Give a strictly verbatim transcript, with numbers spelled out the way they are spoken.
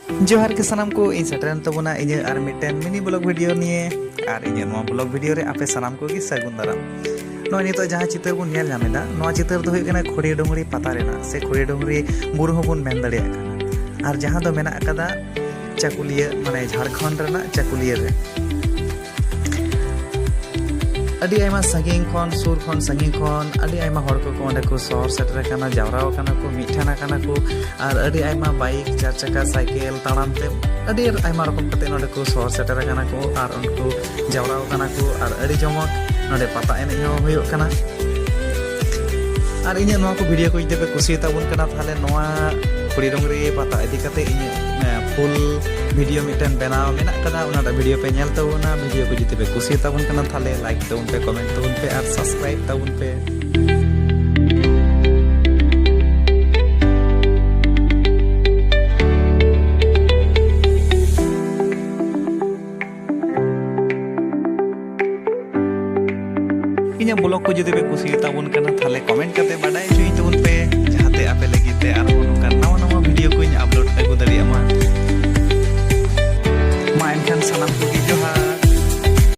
ᱡᱚᱦᱟᱨ ᱜᱮ ᱥᱟᱱᱟᱢ ᱠᱚ, ᱤᱧ ᱥᱮᱴᱮᱨᱮᱱ ᱛᱟᱵᱚᱱᱟ ᱤᱧᱟᱹᱜ ᱟᱨ ᱢᱤᱫᱴᱮᱱ ᱢᱤᱱᱤ ᱵᱞᱚᱜ ᱵᱷᱤᱰᱤᱭᱳ ᱱᱤᱭᱮ᱾ ᱟᱨ ᱤᱧᱟᱹᱜ ᱱᱚᱣᱟ ᱵᱞᱚᱜ ᱵᱷᱤᱰᱤᱭᱳ ᱨᱮ ᱟᱯᱮ ᱥᱟᱱᱟᱢ ᱠᱚᱜᱮ ᱥᱟᱹᱜᱩᱱ ᱫᱟᱨᱟᱢ᱾ ᱱᱚᱜᱼᱚᱭ ᱱᱤᱛᱚᱜ ᱡᱟᱦᱟᱸ ᱪᱤᱛᱟᱹᱨ ᱵᱚᱱ ᱧᱮᱞ ᱧᱟᱢ ᱮᱫᱟ, ᱱᱚᱣᱟ ᱪᱤᱛᱟᱹᱨ ᱫᱚ ᱦᱩᱭᱩᱜ ᱠᱟᱱᱟ ᱠᱷᱚᱲᱤ ᱰᱩᱝᱨᱤ ᱯᱟᱛᱟ ᱨᱮᱱᱟᱜ, ᱥᱮ ᱠᱷᱚᱲᱤ ᱰᱩᱝᱨᱤ ᱵᱩᱨᱩ ᱦᱚᱸᱵᱚᱱ ᱢᱮᱱ ᱫᱟᱲᱮᱭᱟᱜ ᱠᱟᱱᱟ᱾ ᱟᱨ ᱡᱟᱦᱟᱸ ᱫᱚ ᱢᱮᱱᱟᱜ ᱟᱠᱟᱫᱟ ᱪᱟᱠᱩᱞᱤᱭᱟᱹ, ᱢᱟᱱᱮ ᱡᱷᱟᱲᱠᱷᱚᱸᱰ ᱨᱮᱱᱟᱜ ᱪᱟᱠᱩᱞᱤᱭᱟᱹ ᱨᱮ᱾ ᱟᱹᱰᱤ ᱟᱭᱢᱟ ᱥᱟᱺᱜᱤᱧ ᱠᱷᱚᱱ, ᱥᱩᱨ ᱠᱷᱚᱱ, ᱥᱟᱺᱜᱤᱧ ᱠᱷᱚᱱ ᱟᱹᱰᱤ ᱟᱭᱢᱟ ᱦᱚᱲ ᱠᱚᱠᱚ ᱚᱸᱰᱮ ᱠᱚ ᱥᱚᱦᱚᱨ ᱥᱮᱴᱮᱨ ᱟᱠᱟᱱᱟ, ᱡᱟᱣᱨᱟ ᱟᱠᱟᱱᱟ ᱠᱚ, ᱢᱤᱫ ᱴᱷᱮᱱ ᱟᱠᱟᱱᱟ ᱠᱚ᱾ ᱟᱨ ᱟᱹᱰᱤ ᱟᱭᱢᱟ ᱵᱟᱭᱤᱠ, ᱪᱟᱨ ᱪᱟᱠᱟ, ᱥᱟᱭᱠᱮᱞ, ᱛᱟᱲᱟᱢ ᱛᱮ ᱟᱹᱰᱤ ᱟᱭᱢᱟ ᱨᱚᱠᱚᱢ ᱠᱟᱛᱮ ᱱᱚᱸᱰᱮ ᱠᱚ ᱥᱚᱦᱚᱨ ᱥᱮᱴᱮᱨ ᱟᱠᱟᱱᱟ ᱠᱚ ᱟᱨ ᱩᱱᱠᱩ ᱡᱟᱣᱨᱟ ᱟᱠᱟᱱᱟ ᱠᱚ ᱟᱨ ᱟᱹᱰᱤ ᱡᱚᱢᱚᱠ ᱱᱚᱸᱰᱮ ᱯᱟᱛᱟ ᱮᱱᱮᱡ ᱦᱚᱸ ᱦᱩᱭᱩᱜ ᱠᱟᱱᱟ᱾ ᱟᱨ ᱤᱧᱟᱹᱜ ᱱᱚᱣᱟ ᱠᱚ ᱵᱷᱤᱰᱤᱭᱳ ᱠᱚ ᱡᱩᱫᱤ ᱯᱮ ᱠᱩᱥᱤᱭᱟᱛᱟ ᱵᱚᱱ ᱠᱟᱱᱟ, ᱛᱟᱦᱚᱞᱮ ᱱᱚᱣᱟ ᱠᱷᱚᱲᱤ ᱰᱩᱝᱨᱤ ᱯᱟᱛᱟ ᱤᱫᱤ ᱠᱟᱛᱮ ᱤᱧᱟᱹᱜ, ᱮ, ᱯᱷᱩᱞ ᱵᱷᱤᱰᱤᱭᱳ ᱢᱤᱫᱴᱮᱱ ᱵᱮᱱᱟᱣ ᱢᱮᱱᱟᱜ ᱠᱟᱫᱟ, ᱚᱱᱟᱴᱟᱜ ᱵᱷᱤᱰᱤᱭᱳ ᱯᱮ ᱧᱮᱞ ᱛᱟᱵᱚᱱᱟ᱾ ᱵᱷᱤᱰᱤᱭᱳ ᱠᱚ ᱡᱩᱫᱤ ᱯᱮ ᱠᱩᱥᱤᱭᱟᱛᱟ ᱵᱚᱱ ᱠᱟᱱᱟ, ᱛᱟᱦᱚᱞᱮ ᱞᱟᱭᱤᱠ ᱛᱟᱵᱚᱱ ᱯᱮ, ᱠᱚᱢᱮᱱᱴ ᱛᱟᱵᱚᱱ ᱯᱮ ᱟᱨ ᱥᱟᱵᱥᱠᱨᱟᱭᱤᱵ ᱛᱟᱵᱚᱱ ᱯᱮ᱾ ᱤᱧᱟᱹᱜ ᱵᱞᱚᱜ ᱠᱚ ᱡᱩᱫᱤ ᱯᱮ ᱠᱩᱥᱤᱭᱟᱛᱟ ᱵᱚᱱ ᱠᱟᱱᱟ, ᱛᱟᱦᱚᱞᱮ ᱠᱚᱢᱮᱱᱴ ᱠᱟᱛᱮ ᱵᱟᱰᱟᱭ